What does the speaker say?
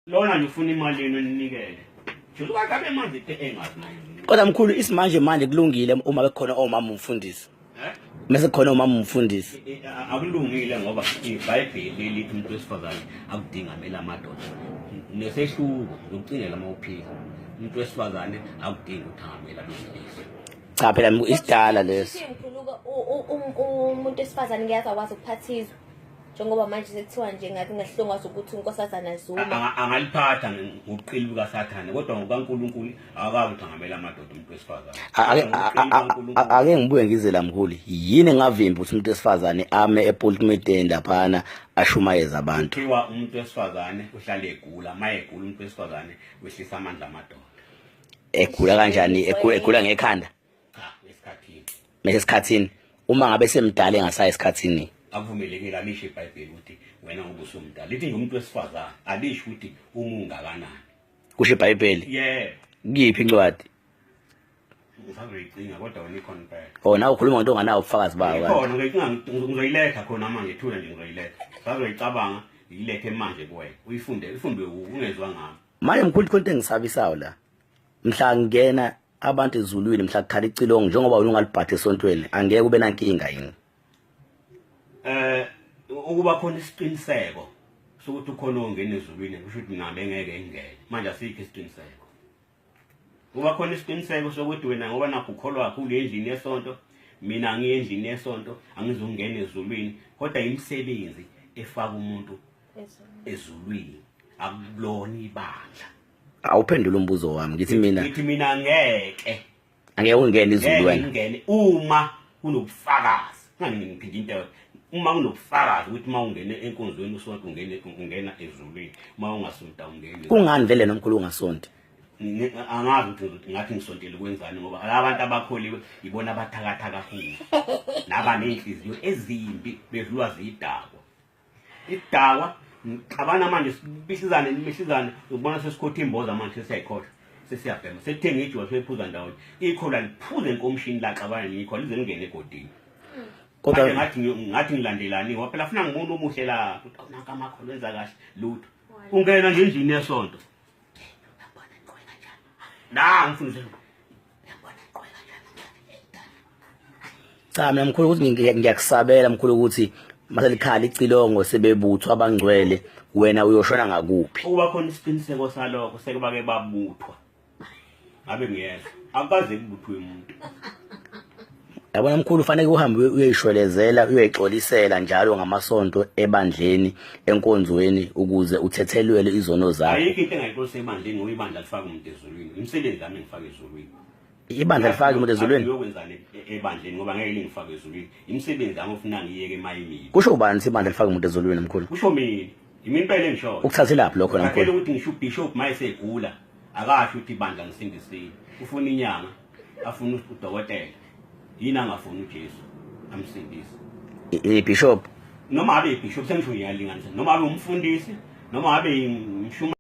Lona nje ufuna imali yenu ninikele. Jesu akabe manje into engazi naye. Kodwa mkhulu isimanje manje kulungile uma bekhona omama umfundisi. Eh? Mase khona omama umfundisi. Akulungile ngoba iBhayibheli lithi umuntu wesifazane akudinga amele amadoda. Nesehluko ngokucingela uma uphila. Umuntu wesifazane akudingi ukuthi angamela abesilisa. Cha phela isidala leso. Mkhulu umuntu wesifazane ngeke akwazi ukuphathizwa. Njengoba manje sekuthiwa nje ngathi ngahlongwazi ukuthi uNkosazana Zuma Angaliphatha ngobuqili bukaSathane kodwa ngokaNkulunkulu akakazi ukuthi angamela amadoda umuntu wesifazane. Ake ngibuye ngize la mkhulu. Yini engavimbi ukuthi umuntu wesifazane ame epulpiteni laphana ashumayeze abantu? Kuthiwa umuntu wesifazane uhlale egula, uma egula umuntu wesifazane wehlisa amandla amadoda. Egula kanjani? Egula ngekhanda? Cha, esikhathini. Mase esikhathini uma ngabe semdala engasayi esikhathini. Akuvumelekile, alisho iBhayibheli ukuthi wena ngoba usumdala. Lithi nje umuntu wesifazane, alisho ukuthi uma ungakanani. Kusho iBhayibheli. Yebo. Kuyiphi incwadi? Ngisazoyicinga kodwa wena ikhona impela. Oh, nawe ukhuluma ngento onganawo ubufakazi bawo kanti. Ikhona ngizoyicinga, ngizoyiletha khona manje, thula nje ngizoyiletha. Ngisazoyicabanga ngiyilethe manje kuwena. Uyifunde, ifundwe ungezwa ngami. Manje mkhulu khona into engisabisayo la. Mhla ngena abantu ezulwini mhla kukhala icilongo njengoba wena ungalibhatha esontweni angeke ube nankinga yini? Ukuba khona isiqiniseko sokuthi ukhona ongena ezulwini kusho ukuthi mina bengeke ngingene. Manje asikho isiqiniseko. Kuba khona isiqiniseko sokuthi wena ngoba nakho ukholwa kakhulu endlini yesonto, mina ngiye endlini yesonto angizungena ezulwini, kodwa imisebenzi efaka umuntu ezulwini akulona ibandla. Awuphendula umbuzo wami, ngithi mina ngithi mina ngeke angeke ungene izulu wena. Ngeke uma kunobufakazi. Ngani ngiphinde into uma kunobufakazi ukuthi uma ungene enkonzweni usonto ungene ungena ezulwini, uma ungasonta ungene. Kungani vele nomkhulu ungasonti? Angazi ukuthi ngathi ngisontele kwenzani ngoba abantu abakholiwe ibona abathakatha kakhulu nabaney'nhliziyo ezimbi bedlulwa zidakwa. Idakwa ngixabana manje sibihlizane nibihlizane ubona sesikhotha imboza manje sesiyayikhohlwa sesiyabhema sesithenga ijuba seyiphuza ndawonye ikhola liphuze enkomishini laxabana nekhola lize lingene egodini. Kodwa ngathi ngilandelani ngoba phela funa ngibona omuhle la ukuthi awunaka amakhola wenza kahle lutho. Ungena nje endlini yesonto. Uyabona ngiqoke kanjani? La ngifundise. Uyabona ngiqoke kanjani? Cha mina mkhulu ukuthi ngiyakusabela mkhulu ukuthi mase likhala icilongo sebebuthwa abangcwele wena uyoshona ngakuphi? Ukuba khona isiqiniseko salokho seke bake babuthwa. Ngabe ngiyezwa. Akukaze kubuthwe umuntu. Yabona mkhulu fanele uhambe uyoyishwelezela uyoyixolisela njalo ngamasonto ebandleni enkonzweni ukuze uthethelelwe izono zakho. Ayikho into engayixolisa ebandleni ngoba ibandla lifaka umuntu ezulwini. Imisebenzi yami engifaka ezulwini. Ibandla lifaka umuntu ezulwini? Ngiyokwenzani ebandleni ngoba ngeke lingifake ezulwini. Imisebenzi yami ofuna ngiyeke emayimini. Kusho ubani ukuthi ibandla lifaka umuntu ezulwini mkhulu? Kusho mina. Yimi impela engishoyo. Ukuthathelaphi lokho na mkhulu? Ukuthi ngisho ubishop mayesegula akasho ukuthi ibandla ngisindisile. Ufuna inyanga, afuna udokotela. Yini angafuni uJesu amsindise? Ibishop noma abe ibishop sengisho ngiyalinganisa noma abe umfundisi noma abe umshuma